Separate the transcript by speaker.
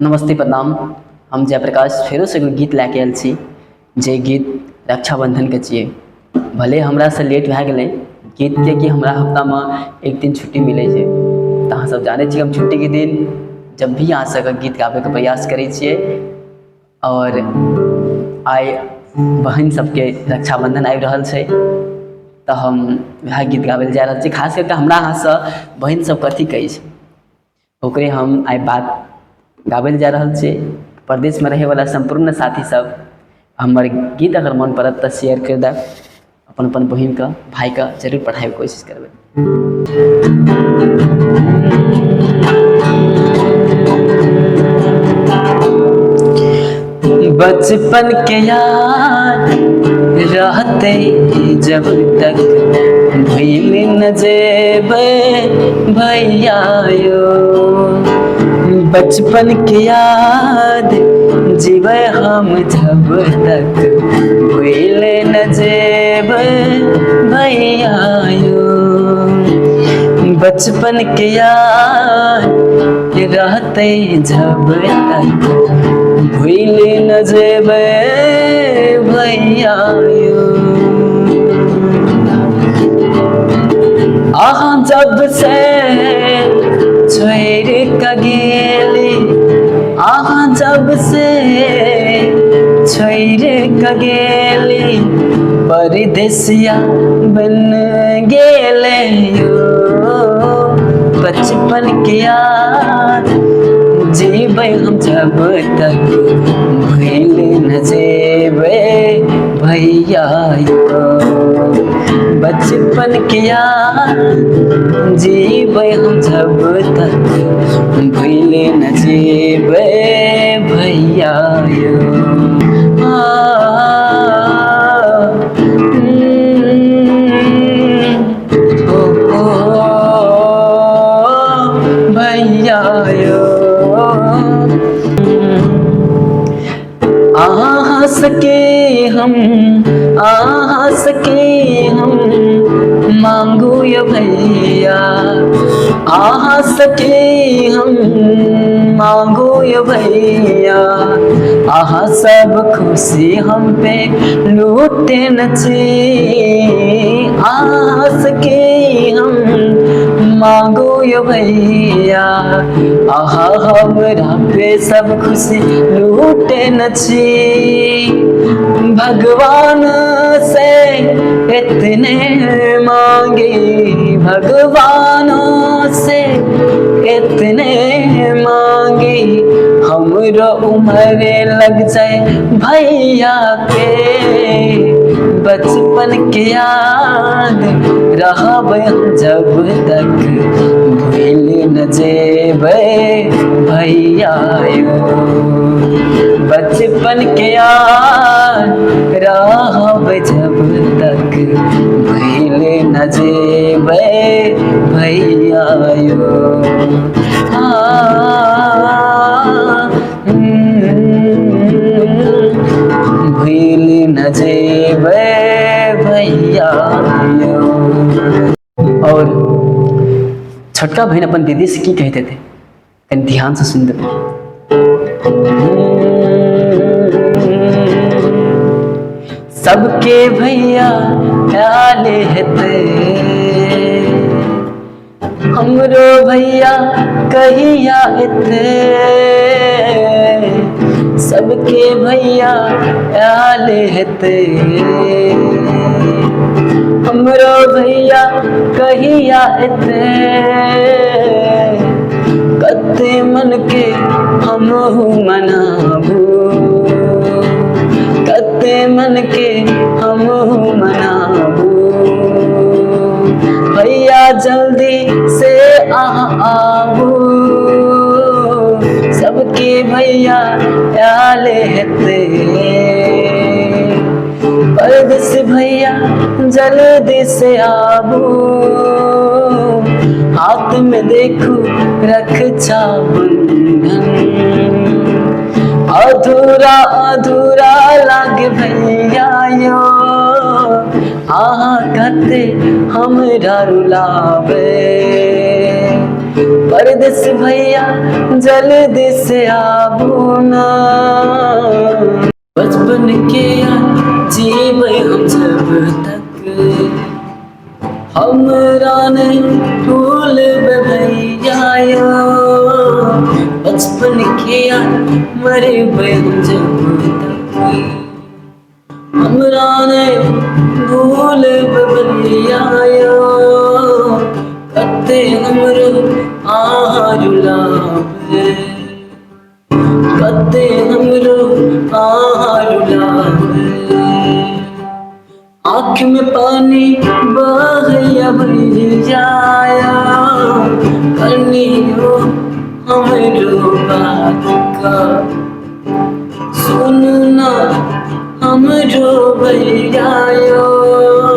Speaker 1: नमस्ते प्रणाम। हम जयप्रकाश फेरोसँ एगो गीत लए कऽ आयल छी, जे गीत रक्षाबन्धनके छियै। भले हमरासँ लेट भए गेलै गीत, किएकि हमरा हफ्तामे एक दिन छुट्टी मिलै छै, तऽ अहाँ सब जानै छियै हम छुट्टीके दिन जब भी अहाँ सबके गीत गाबैके प्रयास करै छियै। आओर आइ बहिन सबके रक्षाबन्धन आबि रहल छै, तऽ हम वएह गीत गाबै लए जा रहल छी। खास करिके हमरा अहाँसँ बहिन सब कथी कहै छै, ओकरे हम आइ बात गाबै लए जा रहल छी। परदेशमे रहैवला सम्पूर्ण साथी सब, हमर गीत अगर मोन पड़त तऽ शेयर करि देब, अपन अपन बहिनके भाइके जरूर पठाबैके कोशिश करबै। बचपन के याद रहते जब तक भूल न जेबै भैया यो, बचपन के याद जीबै हम जब तक भूल न जेबै भैया यो, बचपन के याद रहते जब तक भूल न जेबै भैया यो। अहाँ जब से छोड़ि कऽ गेली, अहाँ जब से छोड़ि कऽ गेली, परदेसिया बन गेले यो, बचपन के याद जीबै हम जब तक भूल न जेबै भैया यो, बचपन के याद जीबै हम जब तक भूल न जेबै भैया यो। आ, ओ, ओ, भैया यो। अहाँ सके हम, अहाँ सके हम मांगू यो भैया, अहाँ सके हम मांगू यो भैया, अहाँ सब खुशी हम पे लूटे न छी, अहाँ सके हम मांगू यो भैया, अहाँ हमरा पे सब खुशी लूटे न छी, भगवान से इतने मांगे, भगवान से इतने मांगे, हमरो उम्र लग जाए भैया के, बचपन के याद रहबै हम जब तक भूल न जेबै भैया यो, बचपन के याद रहबै जब तक भूल न जेबै भैया यो। आ, भूल न जेबै भैया यो। और छोटका बहिन अपन दीदी से की कहते थे, कनि ध्यान से सुन देबै। सबके भैया ख्याल हेतै, हमरो भैया कहिया एतै, सबके भैया आयल हेतै, हमरो भैया कहिया एतै, कते मन के हमहू मनाबू, कते मन के हमहू मनाबू, भैया जल्दी से अहाँ आबू, सबके भैया आयल हेतै, परदेस भैया जल्दी से आबू, हाथ में देखू रक्षा बंधन, अधूरा अधूरा लागे भैया यो, अहाँ कते हमरा रुलावे, परदेस भैया जल्दी से आबू ना। बचपन के याद जीबै हम जब तक, हमरा नहीं भूलबै भैया यौ। बचपन के याद मरबै हम जब तक, हमरा नहि भूलबै भैया यौ। कते हमरो अहाँ रुलाबै, कते हमरो अहाँ रुलाबै। आँख में पानी बहैया भैया कनियो हमरो बात का सुनना हमरो भैया यौ।